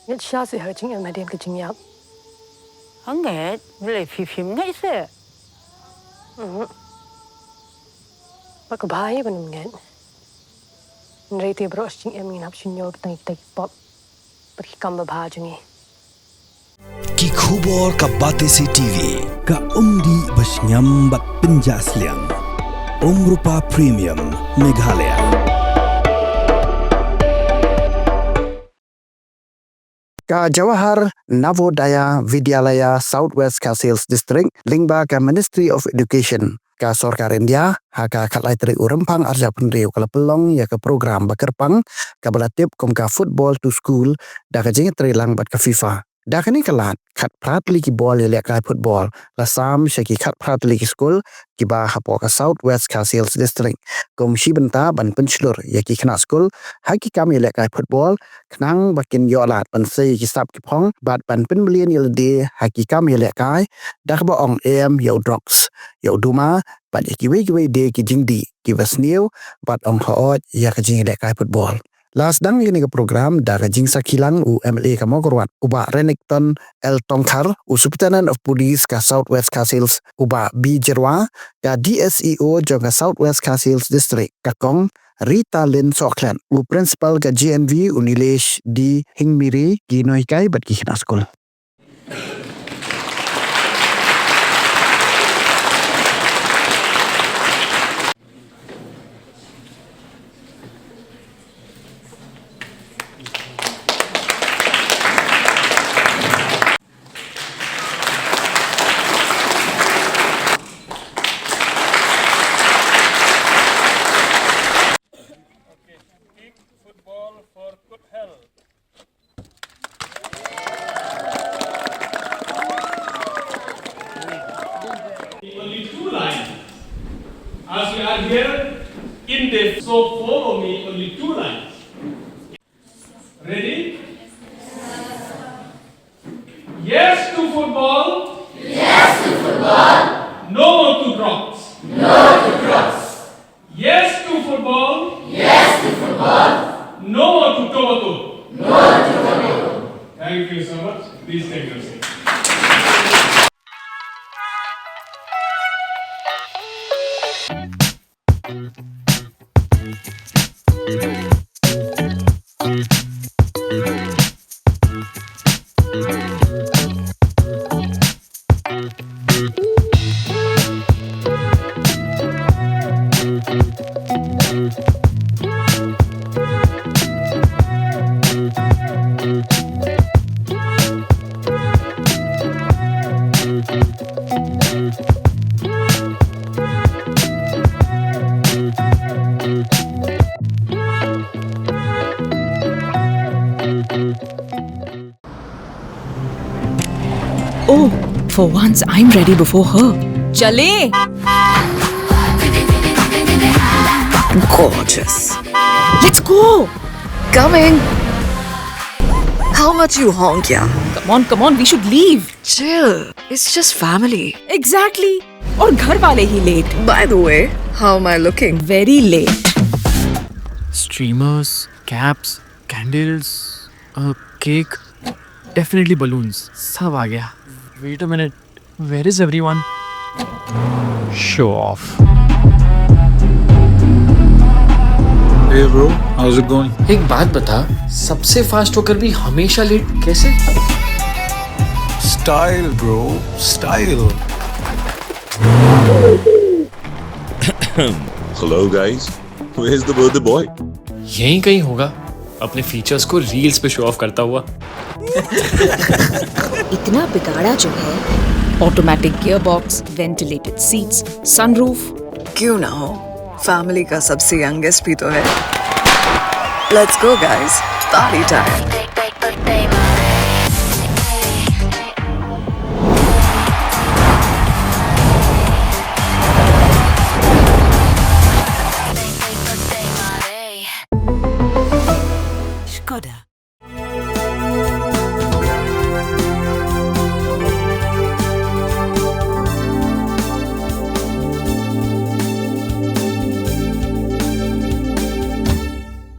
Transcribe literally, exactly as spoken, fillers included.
Ngeit shisha seh ha ka jingim hadien ka jingïap. Ngeit, balei phi phim ngeit seh? Mhm. Ba ka bha hi ban ym ngeit. Hynrei te baroh shi jingim ngin hap shim ïa kita ki pop bad ki kam babha jong ngi. Ki khubor ka Batesi TV, ka umdih ba shngiam bad pynjah sliang. Umrupa Premium, Meghalaya. Ka Jawahar Navodaya Vidyalaya, South West Khasi Hills District, lyngba ka Ministry of Education, ka Sorkar India, ha ka khatlai tarik u Rymphang arhajar arphew hynriew ka la pynlong ïa ka program ba kyrpang kaba la tip kum ka Football to School da ka jingïatreilang bad ka FIFA. Da kane ka lad, khatphra tylli ki ball ïalehkai football la sam sha ki khatphra tylli ki skul kiba hapoh ka South West Khasi Hills District, kum shi bynta ban pynshlur ïa ki khynnah skul ha ki kam ïalehkai football, khnang ba kin ïoh lad ban sei ïa ki sap ki phong bad ban pynmlien ïa lade ha ki kam ïalehkai, da kaba ong em ïa u drugs, ïa u duma, bad ïa kiwei kiwei de ki jingdih kiba sniew bad ong haoid ïa ka jingïalehkai football. La sdang ïa kane ka program da ka jingsakhi lang u MLA ka Mawkyrwat, u Bah Renikton L Tongkhar, u Superintendent of Police ka South West Khasi Hills, u Bah B Jyrwa, ka DSEO jong ka South West Khasi Hills District, ka Kong Rita Lynn Sohkhlet, u Principal ka GNV, u Nilesh D Hingmiri, ki nonghikai bad ki khynnah skul. Okay, kick football for good health. Only two lines. As we are here in the, so follow me, only two lines. Ready? Yes to football. Yes to football. No to drugs. No to drugs. Yes to football. Yes to football. No to tobacco. No to tobacco. Thank you so much. Please take your seat. Oh, for once I'm ready before her. चले। Gorgeous. Let's go. Coming. How much you honk, yeah? Come on, come on, we should leave. Chill. It's just family. Exactly. और घर वाले ही late. By the way, how am I looking? Very late. Streamers, caps, candles, a cake, definitely balloons. सब आ गया. Wait a minute, where is everyone? Show off. Hey bro, how's it going? एक बात बता, सबसे फास्ट होकर भी हमेशा लेट कैसे? Style bro, style. Hello guys, where's the birthday boy? यहीं कहीं होगा, अपने फीचर्स को रील्स पे शो ऑफ करता हुआ. इतना बिगाड़ा जो है. ऑटोमेटिक गियरबॉक्स, वेंटिलेटेड सीट्स, सनरूफ. क्यों ना हो, फैमिली का सबसे यंगेस्ट भी तो है. Let's go guys, party time. Skoda.